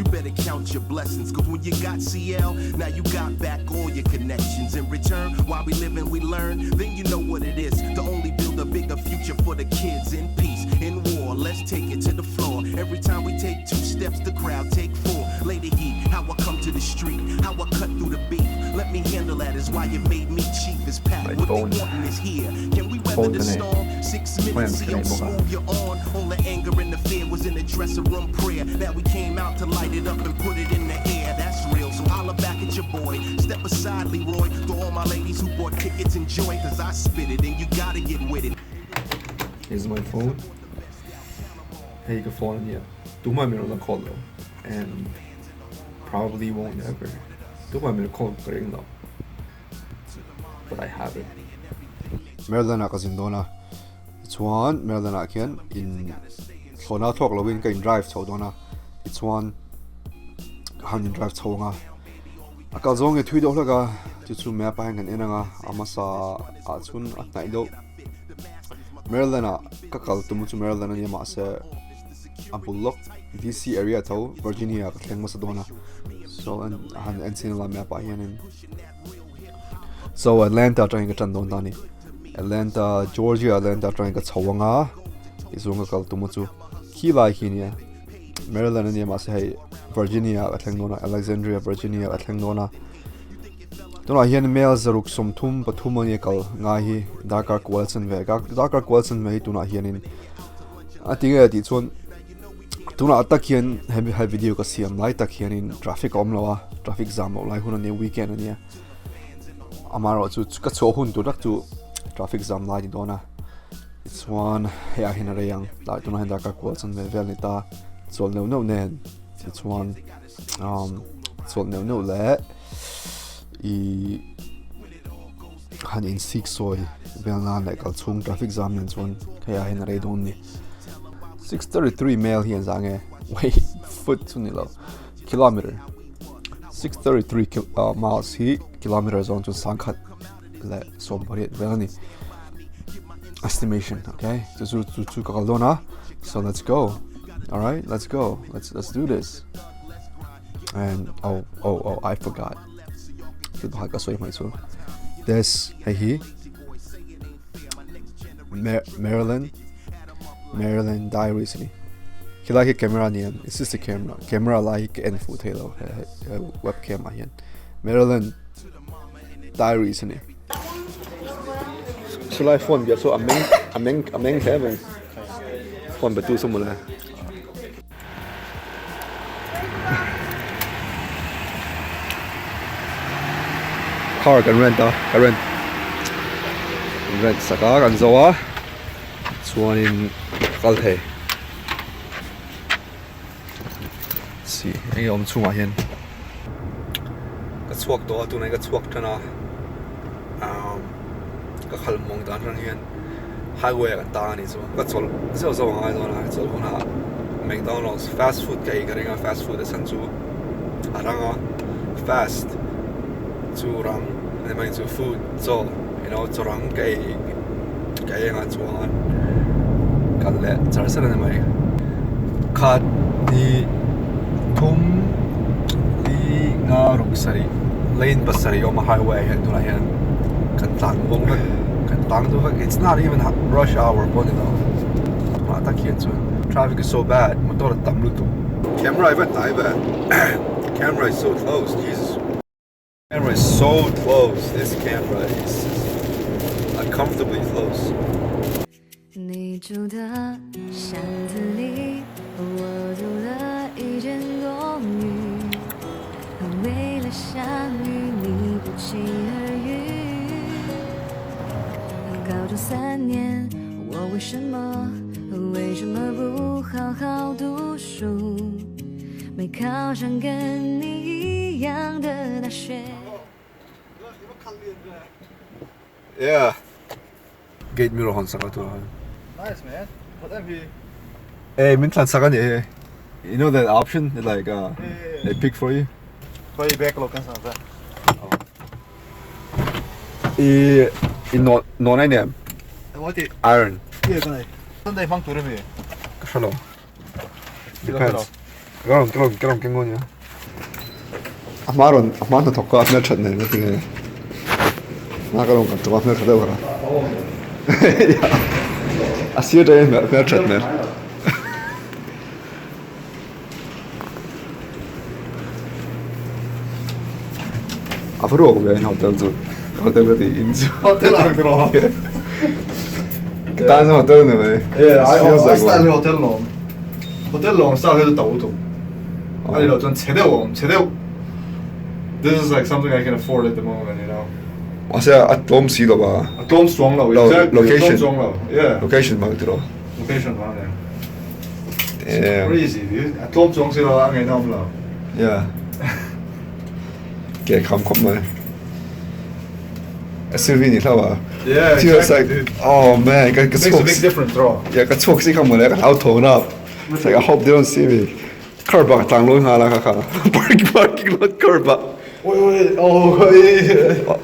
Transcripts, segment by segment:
You better count your blessings, cause when you got CL, now you got back all your connections. In return, while we live and we learn, then you know what it is to only build a bigger future for the kids in peace, in war. Let's take it to the floor. Every time we take two steps, the crowd take four. Lay the heat, how I come to the street, how I cut through the beef. Let me handle that is why you made me chief. Is packed. My What they phone wanting is here. Can we weather phone the ka nei storm? 6 phone minutes, ka see how nei bawk a. smooth you're on. All the anger and the fear was in the dressing room prayer. That we came out to light it up and put it in the air. That's real. So holla back at your boy. Step aside, Leroy. To all my ladies who bought tickets, enjoy. Cause I spit it and you gotta get with it. Here's my phone. Hei ka phone ania tumah min rawn la call lo and probably won't ever tumah min call ka ring lo but I have it. Maryland ah ka zin dawn a, tichuan Maryland ah khian in thlawhna thawk lovin ka in drive chho dawn a, tichuan ka han in drive chho ang a, a kal zawng nge thui deuh hlek a, chu chu map ah hian kan en ang a, a hmasa ah chhun a hnaih deuh Maryland ah ka kal tum chu Maryland a nia mahse a bul lawk D_C area tho Virginia ka thleng hmasa dawn a so a han en chin lam map ah hianin so Atlanta atangin ka tan dawn ta a ni Atlanta Georgia Atlanta atangin ka chho ang a tichuan ka kal tum chu khi lai khi nia Maryland a nia mahse hei Virginia ka thleng dawn a Alexandria Virginia ka thleng dawn a. Tunah hian mel zaruk 33 a nia kal ngai hi darkar kual chanve darkar kual chanve hi tunah hianin a ti nge tih chuan tunah tak hian hemi he video ka siam lai tak hianin traffic a awm lo a traffic zam loh lai hun a nia weekend a nia amaherawhchu ka chhuah hun tur tak chu traffic zam lai a ni dawn a tichuan hei ah hian a rei ang tlai tunah hian darkar kual chanve vel a ni ta chawl neuh neuh nen tichuan. Chawlh neuh neuh leh ih han in sik sawi vel nan leh kal chhung traffic jam nen chuan hei ah hian a rei dawn a ni 633 mel hi an zah nge wait foot chu ni lo kilometer 633 kil ah miles hi kilometer zawng chuan sangkhat leh 18 vel a ni estimation okay chu chu chu chu ka kal dawn a so let's go alright let's go let's let's do this and oh oh oh I forgot thil pakhat ka sawi hmai chu this hei hi Maryland Maryland Diaries ani khilai khi camera a ni a this is the camera camera lai hi ka en fuh thei lo he webcam ah hian Maryland Diaries a ni. Chulai phone bia chu a meng a meng a meng hle mai. Phone be tu chu mawle. Car kan rent a, ka rent rent sak a kan zo a chuanin kal thei. Si enge awm chhungah hian ka chhuak tawh a tunah hian ka chhuak tan a umm ka khalh mawng dan atang hian highway ah kan tang a nih chu ka chawlh zeuh zeuh a ngai dawn a chawlh hunah McDonald's fast food ka ei ka ring a fast food a chhan chu a rang a fast chu rang ni mai chu food chaw you know chaw rang ka ei ka ei anga chuan kal leh char char a ni mai khat ni thum li nga ruk sarih lane pasarih a awm a highway ah hian tunah hian kan tlan bawk vek kan tlang duh vek it's not even rush hour pawh a ni lo tunah tak hian chuan traffic is so bad motor a tam lutuk camera hi va hnai ve camera is so close Jesus. Camera is so close. This camera is uncomfortably close. 你住的巷子里，我租了一间公寓，为了相遇，你不期而遇。高中三年，我为什么为什么不好好读书？没考上跟你一样的大学。 Yeah. Gate mirror hawn sak a tur a. Nice man. What em hi? Hey, min thlan sak a ni he. You know that option like uh, they pick for you. Khawi bag lo kan sang za. I i no no nai nem. What ti? Iron. Ti ka nei. Sunday hmang tur ami. Ka hre lo. Depends. Ka rawn ka rawn ka rawn keng aw nia. A hma rawn a hma hnathawk kha a hmelthat nen ka ti nge. Na ka rawn kan tum a hmeltha deuh kha. A sir te hian hmelthat nen. A va ruak ve hotel chu hotel ka ti in chu. Hotel ang tiraw. Ka tan chuan hotel ni mai. Yeah, I I style hi hotel lawm. Hotel lawm style hi chu to lutuk. A ni lo chuan chhe deuh a awm chhe deuh. This is like something I can afford at the moment, you know. Mahse a tlawm si lo a. A tlawm chuang lo, exactly. Location. A tlawm chuang lo, yeah. Location bang tiraw. Location vang nia. Damn. Crazy dude. A tlawm chuang si lo a ngaihna awm lo. Yeah. Ke kham khawp mai. SUV ni hlau a. Yeah, exactly. Like, oh man, ka Makes a big difference, bro. Yeah, ka chhuak si kha mawle ka hlau tho na. It's like I hope they don't see me. Car bak tlang lo nga la kha kha. Parking parking lot car bak. Wait, wait, oh, yeah.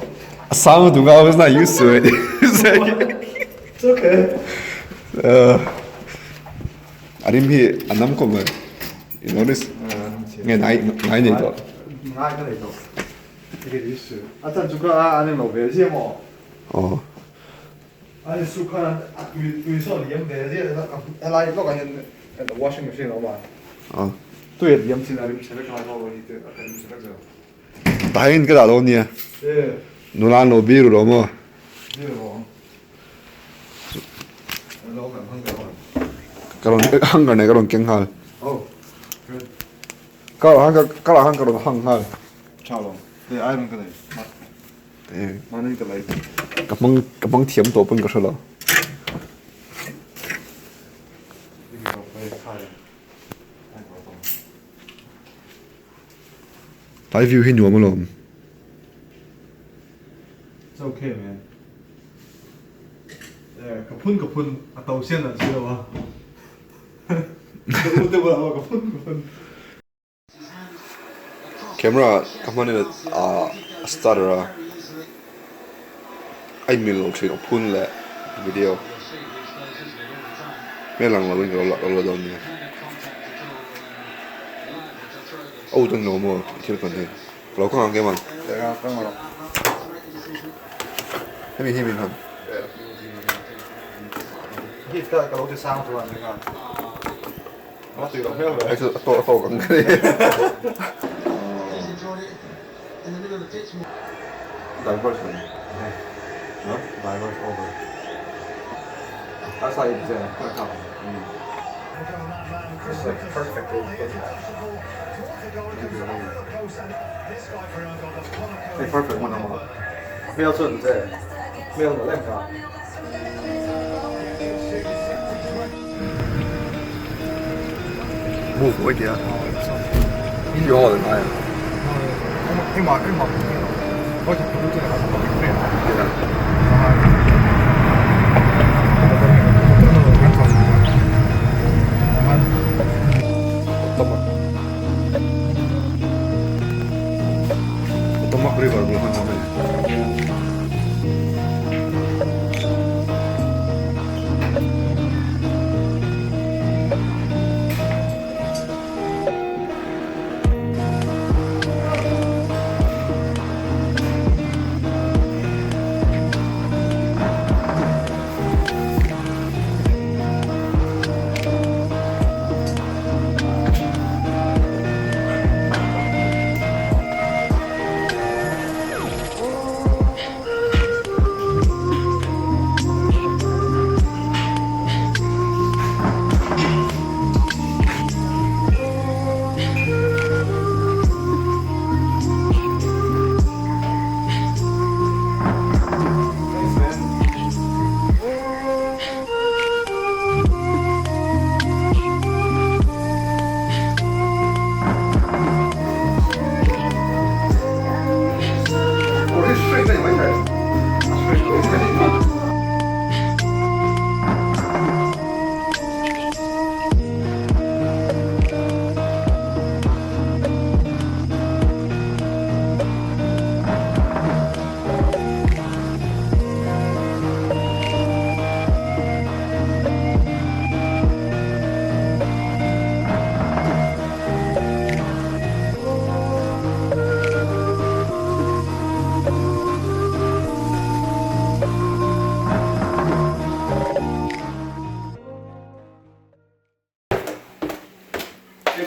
A sang tu nga I was not used to it. It's like It's okay. A rim hi a nam khawp mai. You notice? Nge ngai ngai nei tawh. Ngai ka nei tawh. Take it easy. A chan chu ka an englo ve ziah maw? Aw. An insu khan a tui tui sawn liam ve ziah helai lawkah hian washing machine a awm a. Aw. Tui a liam chin a rim chhe vek lai pawh hi te a rim chhe vek zel. Tahin ka dah lo nia. Nula an lo bir lo maw? Bir lo. Ka rawn hanger nei ka rawn keng nghal. Ka rawn hang ka rawn hang ka rawn hang nghal. Ka hmang ka hmang thiam tawh pawn ka hre lo. Tlai view hi nuam alawm. It's okay man. There, ka phun ka phun a to sian an si lo a. Ka u te bulah pawh ka phun ka phun. Camera ka hman in a stutter a, a inmil lo thin a phun leh video. Hmel ang lo in ka lo la dawn nia. Aw chuan lo maw thil kan hei ka lo kang ang em ang hemi hi min han hei chu a tawk a tawk ang ka ni diversion diverse over that's how you Hey perfect one ama hmel chuan che hmel nawlh em kha. Move away tia i haw leh ngai a. Potomac River bul khan awm a ni.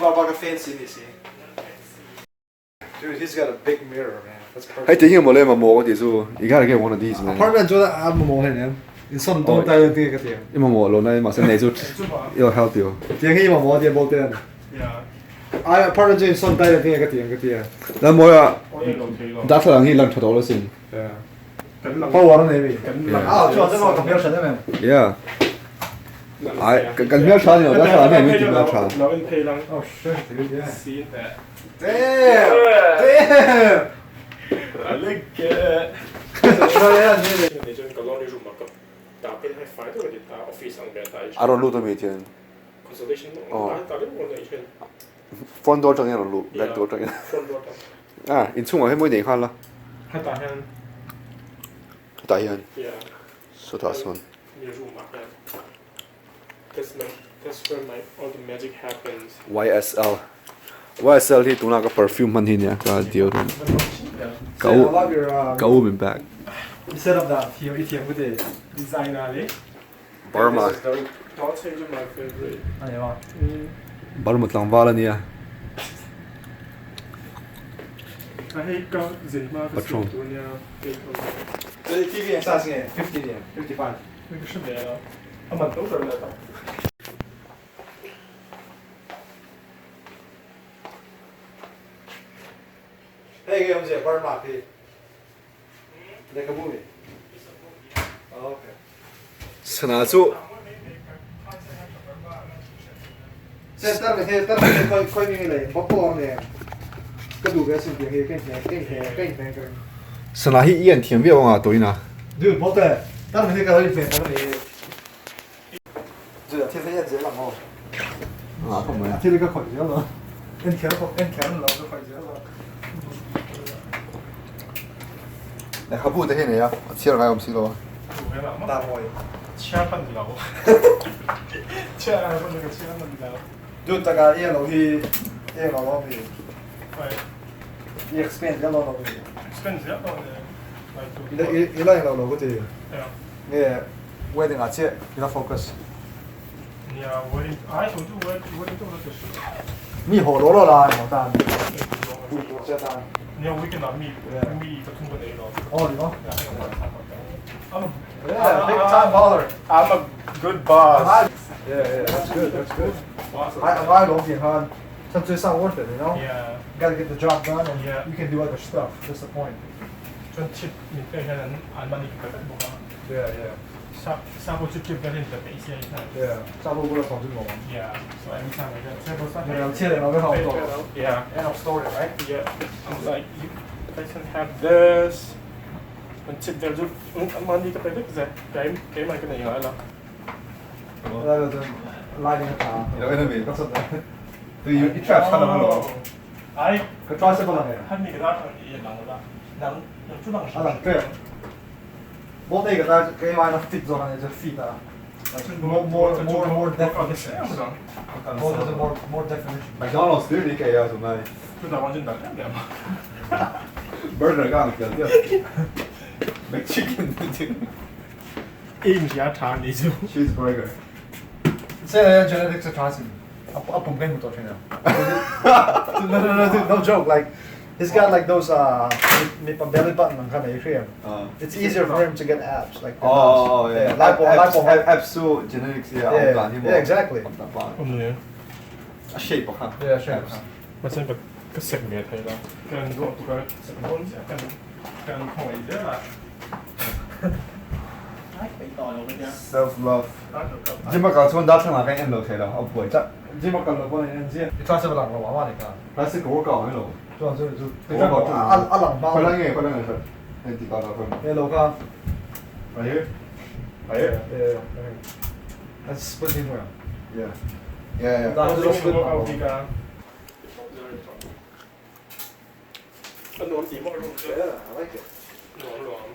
var bak a fancy ni si. Dude, he's got a big mirror, man. That's perfect. Hei ti hi mawle mamawh ka tih chu. You gotta get one of these, man. Apartment chuan a mamawh hleinem. In sawn dawn ta hian tinge ka ti ang. I mamawh lo na mahse nei chu it'll help you. Tiang hi i mamawh a tia bawlte an. Ai apartment chu in sawn ta hian tinge ka ti ang ka ti a. Lan mawi a darthlalang hi lan tha tawh lo sin. Power a nei mi. Ah chuan chuan ka hmel hran em em. Yeah. Ai kan hmel tha ni lo darthlalang hian min ti hmel tha. Oh shit dude yeah. Damn! Damn! A rawn lut ami thian. Front door atangin a rawn lut, back door atangin. Ah, inchhungah hian mawi nei nghal a. Hetah hian. Sawtah sawn. YSL YSL hi tuna ka perfume hman hi nia ka deodorant ka u ka u min pek Burma Burma tlangval a nia Patron Sana chu Sana hi i an thiam viau anga tawina. Lehkhabu te hi a nei a, a chhiar ngai awm si lo a. Wedding ah chiah ila focus. Nia wedding ai tun chu wedding chu ka hria. Mi haw law law la emaw tan. Pui tur che tan. Nia weekend ah mi mi ka thung ka nei lo. Oh ni maw? Yeah, big time baller. I'm a good boss. Yeah, yeah, that's good, that's good. I I don't think han. Sometimes it's not worth it, you know? Yeah. Gotta get the job done and Yeah. you can do other stuff. That's the point. Chuan tip min pek hian an an mahni ka vek bawk a. Yeah, yeah. Sap sap ho chu tip vel in pe peih sia hi khan. Yeah. Sap ho bula thawm chu nuam ang. Yeah. So every time I get table sa Yeah, chhiat englo vek ho awm tawh lo. Yeah. End of story, right? Yeah. I'm like you guys can have this. An tip vel chu an mahni ka pe vek zel. Kei keimah ka nei ngai lo. Lai lo chuan lighting a tha. I lo en ami? Ka sawt a. Tui i trap chhan ang alo. Ai. Ka try se bawlh ang e. Han mi ka dar thang i lang la. Nang nang chu lang A lang tlem. Bawlh te ka dar keimah in a fit zawk a nia chu fit a. Like more more more more definition. More more more definition. McDonald's tui ni ka ei a tunai. Chu dah wan chu dah tlem tlem a. Burger ka ang tial tial. McChicken Aim hi a tha ni chu. Cheeseburger. Se genetics a tha sin. A pum ka hmu tawh thin a. No no no dude, no joke like he's got like those uh mipa belly button ang kha nei hriam. It's easier for him to get abs like than us. Oh yeah. Lai pawh lai pawh Abs chu genetics hi a awm dan hi maw? Yeah exactly. Awm dan pa. Awm nia. A shape a kha. Yeah shape a kha. Mahse ka ka sek ve thei la. Kan ruah tuk a sek dawn chiah kan kan khawngaih zel a. Self love. Gym a kal chuan darthlalang ah ka en lo thei lo, a buai tlat. Gym a kal lo pawh in en ziah. I try seven lang lo mah mah ni kha. Try se ka workout ang ilo. Chuan chu chu a lang hma. Khawi lai nge khawi lai nge hriat hei ti ta la khawi. He lo kha. Right here? Right here? Yeah yeah. That's split in where? Yeah. Yeah yeah. That's just split.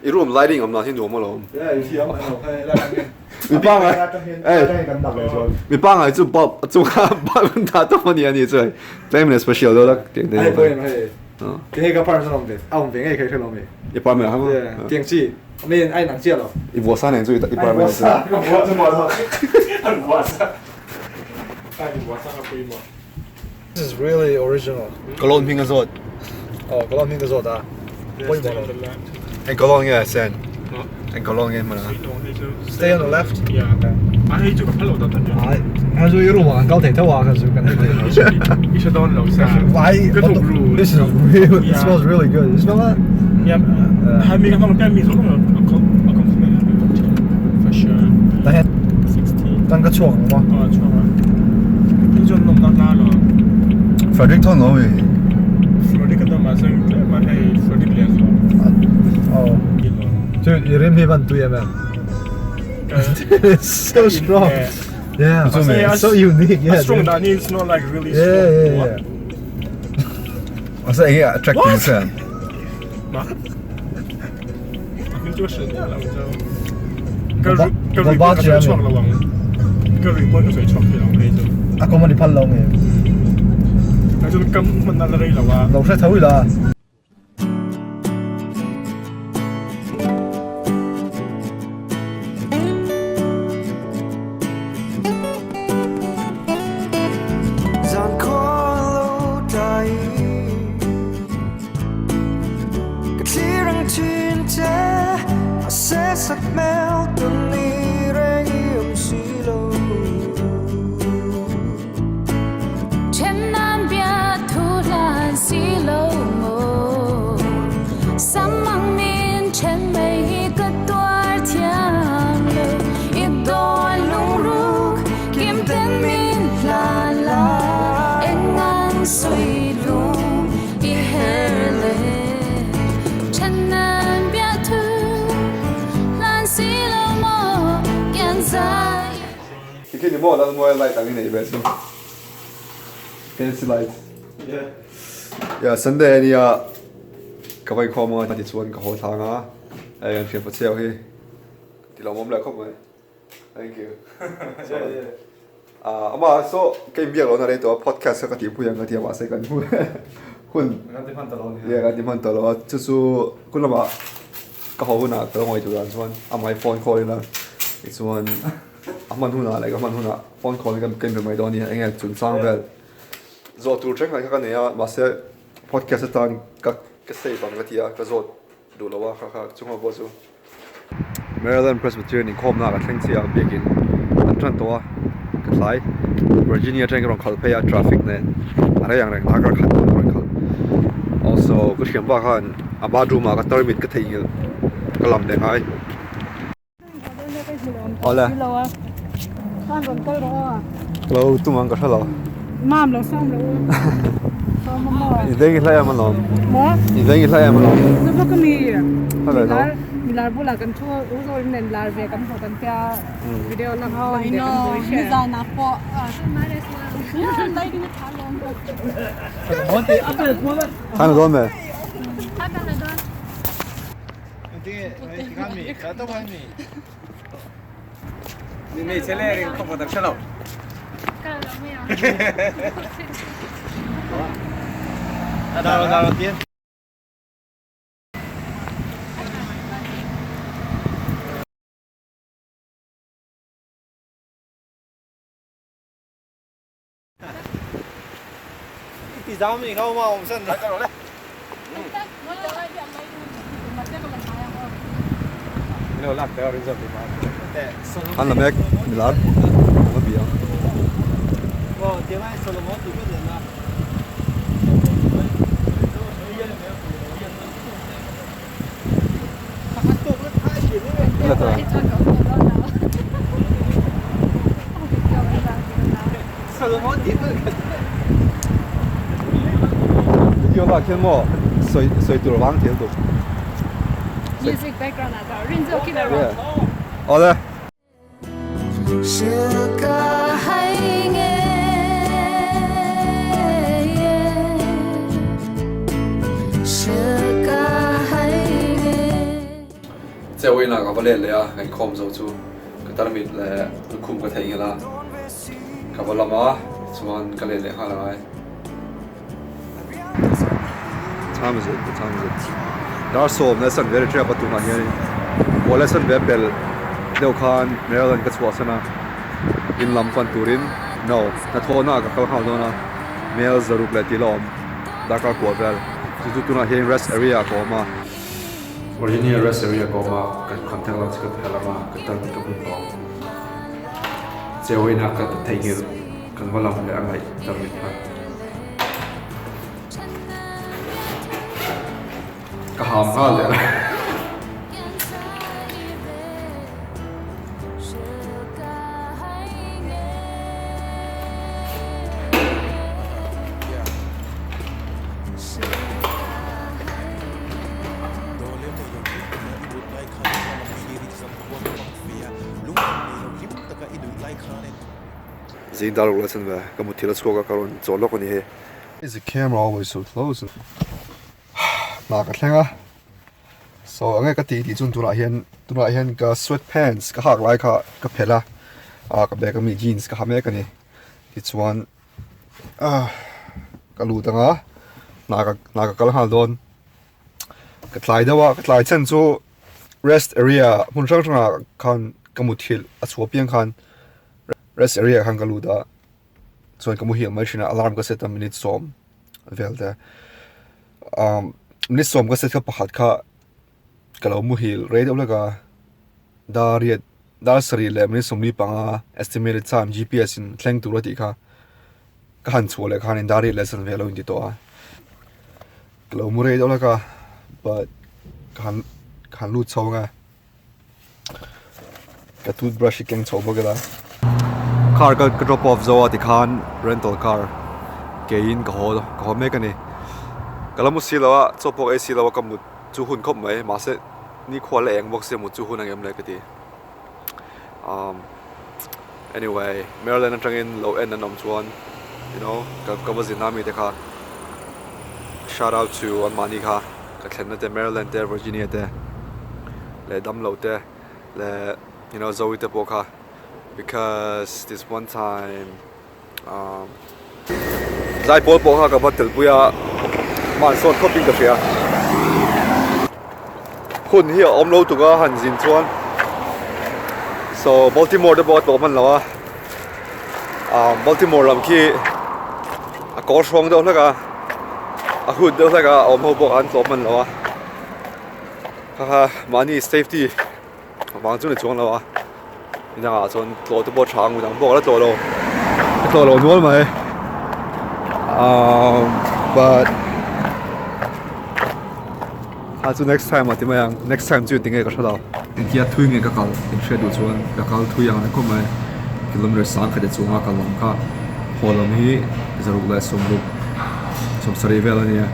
I room lighting awm dan hi nuam alawm. Mi pangai mi pangai chu bulb a chunga bulb an dah tawp a ni a ni chu hei tlem in special deuh tak tiang te I apartment ah khan i vuasa nen chu i apartment chu. This is really original. Cologne hming a zawt. Oh, Cologne hming ka zawt a. Pawimawh lo. Eng Cologne nge Sen? Eng Cologne nge hmana? Stay on the left. Yeah. A hei chu ka phal lo ta ta. Ai, ka chu i room ah kan kal thei tho a ka chu kan hei thei lo. I hre dawn lo sa. Why? Ka thawk ru. This is really, it smells really good. You smell that? Yeah. Hai mi ka hmang pian mi zawng a compliment for sure. Ta hian 16. Tan ka chhuak ang maw? Aw chhuak a. Hei chuan nawm nak na lo. Frederick thawn lo mi? Frederick a dam ah chuan tlem a hei Frederick lian zawk. Aw. Chu i rim hi van tui em em? It's so strong. Yeah. It's so unique. Yeah. A strong dan hi it's not like really strong. Yeah yeah yeah. Asa enge attracting che? Ma. A hming chu ka hrilh miah lo chu. Ka ka ri pawh ka sawi chhuak lo ang. Ka ri pawh ka sawi chhuak thei lo ang hei chu. A kawm a ni phal lo nge. Hei chu kam hman na la rei lo a. Lo hre tho ila. Tikhi ni maw Lalmuai light ang i neih ve chu fancy light yeah Sunday ania ka va inkhawm anga tichuan ka haw thlang a hei kan hriat pacheu hi ti lawmawm leh khawp mai thank you ah amah saw ka inbiak lohna rei tawh a podcast kha ka tihpui ang ka ti a mahse kan hun yeah kan ti hman tawh lo a chu chu kun lamah ka haw hunah ka lo ngawi tur ah chuan amah hi phone call ila tichuan a hman hunah leh ka hman hunah phone call hi ka inbe mai dawn a ni eng nge chungchang vel zawh tur thenkhat kha ka nei a mahse podcast atan ka ka save ang ka ti a ka zawt duh lo a kha kha chungah pawh chu Maryland Presbyterian inkhawmna ka thleng chiah a biakin an tan tawh a ka tlai Virginia atangin ka rawn khalh phei a traffic nen a rei ang reng darkar khat dawn ka rawn khalh also ka thiam bak khan a bathroom ah ka tarmit ka theihnghilh ka lam leh ngai. Awle. Lo tum ang ka hre lo. Mam lo sawm lo. Sawm a maw. I veng i hlai em alawm. Maw? I veng i hlai em alawm. Na va ka mi. Hlai lo. Milar bulah kan thu u zo in nen lar ve kan hmu kan tia video lang lang ve kan hmu i hria. Nizan ah pawh. Than a dawn me. An la mek milar a bia. Video lah khian maw sawi sawi tur vang thil tuk. Music background ah chuan rin zawk hi la rawh. Awle. Cheu inah ka va let leh a, ka inkhawm zo chu ka tarmit leh lukhum ka theihnghilh a, ka va lam a chuan ka let leh nghal angai. Time is it? What time is it? Dar sawm lesson ve ri tep a tunah hianin aw lesson ve pel deuh khan Maryland ka chhuahsan a in lam pan turin no hnathawhna ah ka kal nghal dawn a. Mel zaruk leh tih la awm darkar kua vel chu chu tunah hian rest area ka awm a. Virginia rest area ka awm a kan contact lens ka phelh ang a ka tan ka hmun tawh ang. Chewina ka theihnghilh kan va lam leh a ngaih tarmit kha. Ka ham nghal leh a. Zing dar ruk la chhan ve ka muthilh a chhuak a ka rawn chawl lawk a ni hei. Is the camera always so close? Hna ka thleng a so enge ka tih tih chuan tunah hian tunah hian ka sweat pants ka hak lai kha ka phelh a ah ka bag ami jeans ka ha mek a ni tichuan ah ka lut ang a hna ka hna ka kal nghal dawn ka tlai deuh a ka tlai chhan chu rest area hmun hrang hrangah khan ka muthilh a chhuah piang khan rest area khan ka lut a chuan ka muhil mai thin a alarm ka set a minute sawm vel te umm minute sawm ka set kha pakhat kha ka lo muhil rei deuh hlek a dar riat dar sarih leh minute sawmli panga estimated time G_P_S in thleng tur a tih kha ka han chhuah leh khan in dar riat leh san vel a lo inti tawh a ka lo mu rei deuh hlek a but ka han ka han lut chho ang e. Ka toothbrush hi keng chho bawk ila car ka ka drop off zo a tikhan rental car keiin ka haw ka haw mek a ni ka la mu si lo a chaw pawh ka ei si lo a ka mut chu hun khawp mai mahse nikhua la eng bawk sia mut chu hun ang em le ka ti umm anyway Maryland atangin lo en an awm chuan you know ka ka va zin a mi te kha shout out to anmahni kha. Ka thlenna te Maryland te Virginia te leh damlo te leh you know Zoe te pawh kha because this one time um zaipawl pawh kha ka va telpui a man sawn khawp in ka hria hun hi a awm lo tuk a han zin chuan so Baltimore te pawh a tlawh hman lo a ah Baltimore lam khi a kawr hrawng deuh hlek a a hun deuh hlek a a awm ho pawh an tlawm hman lo a kha kha mahni safety vang chu ni chuang lo a inangah chuan tlawh te pawh a tha ang midang pawh ka la tlawh lo ka tlawh lo nual mai ahh but a chu next time ah ti mai ang next time chu tinge ka hre lo. Engtia thui nge ka kal in hriat duh chuan ka kal thui ang reng khawp mai kilometer sang khat te chunga kal lam kha haw lam hi zaruk leh sawmruk sawmsarih vel a nia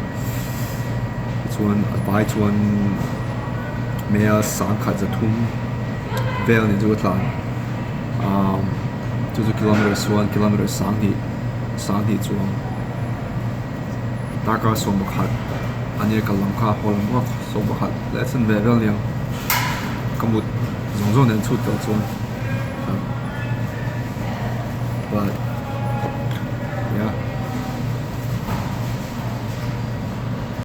tichuan a vai chuan mea sang khat zathum vel a ni chu ka tlan ahh chu chu kilometer chuan kilometer sanghnih sanghnih chuang. Darkar sawm pakhat a nia kal lam kha haw lam bawk sawm pakhat leh chhan ve vel aniang ka mut zawng zawng nen chhut tawh chuan but.